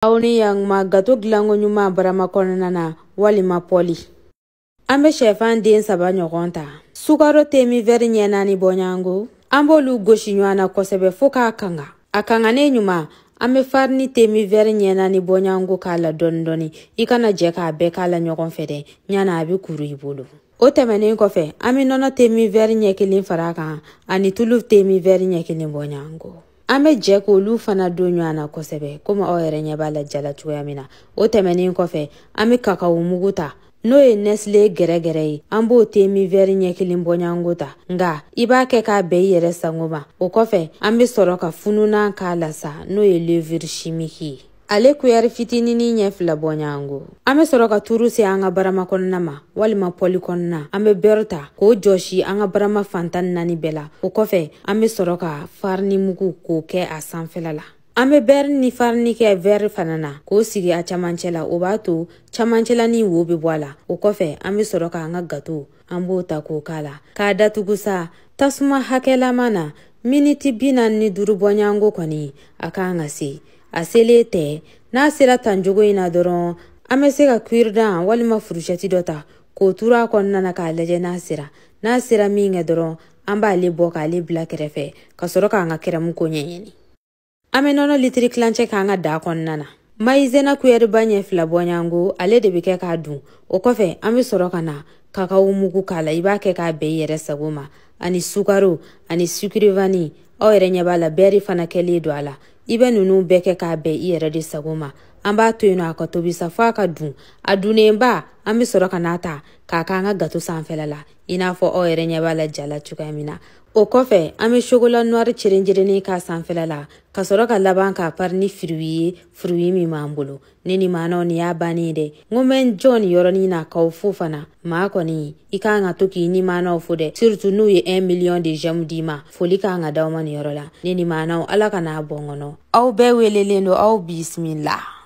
Aw ni yanguma gato dilanko ɲuman barama kɔnɔna na walima pɔli. An bɛ shɛfan den 3 ɲɔgɔn ta. Sukaro temi vɛri ɲɛ 4 bɔɲango. An b'olu gosi ɲɔgɔn na kosɛbɛ fo k'a kanga. A kanganen ɲuman, an bɛ farini temi vɛri ɲɛ 4 bɔɲango k'a la dɔɔni dɔɔni. I kana jɛ k'a bɛɛ k'a la ɲɔgɔn fɛ dɛ, ɲana a bɛ kuru i bolo. O tɛmɛnen kɔfɛ, an bɛ nɔnɔ temi vɛri ɲɛ 1 fara a kan ani tulu temi vɛri ɲɛ 1 bɔɲango. An bɛ jɛ k'olu fana don ɲɔgɔn na kosɛbɛ, komi aw yɛrɛ ɲɛ b'a la jala cogoya min na. O tɛmɛnen kɔfɛ, an bɛ kakawo mugu ta, n'o ye Nestle gɛrɛgɛrɛ ye, an b'o temi vɛri ɲɛ 1 bɔɲango ta. Nka i b'a kɛ k'a bɛn i yɛrɛ sago ma. O kɔfɛ, an bɛ sɔrɔ ka fununan k'a la sa, n'o ye levure chimique ye. Ale kuyɛri fitininin ɲɛ 2 bɔɲango. An bɛ sɔrɔ ka turu se an ka barama kɔnɔna ma walima pɔli kɔnɔna. An bɛ beurre ta k'o jɔsi an ka barama fan 14 bɛɛ la. O kɔfɛ, an bɛ sɔrɔ ka farini mugu k'o kɛ a sanfɛla la. An bɛ beurre ni farini kɛ verre fana na k'o sigi a camancɛ la. O b'a to camancɛla ni wo bɛ bɔ a la. O kɔfɛ, an bɛ sɔrɔ k'an ka gato, an b'o ta k'o k'a la k'a datugu sa tasuma hakɛlama na miniti 45 bɔɲango kɔni a kan ka se. A selen tɛ, n'a sera tancogo in na dɔrɔn, an bɛ se ka cuire-dent walima fourchette dɔ ta k'o turu a kɔnɔna na k'a lajɛ n'a sera. N'a sera min kɛ dɔrɔn, an b'ale bɔ k'ale bila kɛrɛfɛ ka sɔrɔ k'an ka kɛrɛmu ko ɲɛɲini. An bɛ nɔnɔ litiri tilancɛ k'an ka da kɔnɔna na. Mayizɛna kuyɛriba ɲɛ 2 bɔɲango, ale de bɛ kɛ k'a dun. O kɔfɛ, an bɛ sɔrɔ ka na kakawo mugu k'a la. I b'a kɛ k'a bɛn i yɛrɛ sago ma, ani sukaro ani sucre vanille. Aw yɛrɛ ɲɛ b'a la, bɛri fana kɛlen don a la. I bɛ ninnu bɛɛ kɛ k'a bɛn i yɛrɛ de sago ma. An b'a to yen nɔ a ka tobi sa f'a ka dun. A dunnenba, an bɛ sɔrɔ ka n'a ta k'a k'an ka gato sanfɛla la, i n'a fɔ aw yɛrɛ ɲɛ b'a la ja la cogoya min na. O kɔfɛ, an bɛ chocolat noir cerencerennen k'a sanfɛla la ka sɔrɔ ka laban k'a pari ni fruit ye, fruit min b'an bolo. Ne ni maanaw nin y'a bannen ye dɛ. N ko n bɛ n jɔ nin yɔrɔnin na k'aw fo fana. Maa kɔni, i kan ka to k'i ni maanaw fo dɛ, surtout n'u ye 1 million de j'aime d'i ma. Foli kan ka d'aw ma nin yɔrɔ la. Ne ni maanaw, Ala ka n'a bɔ n kɔnɔ. Aw bɛɛ welelen don, aw bisimila.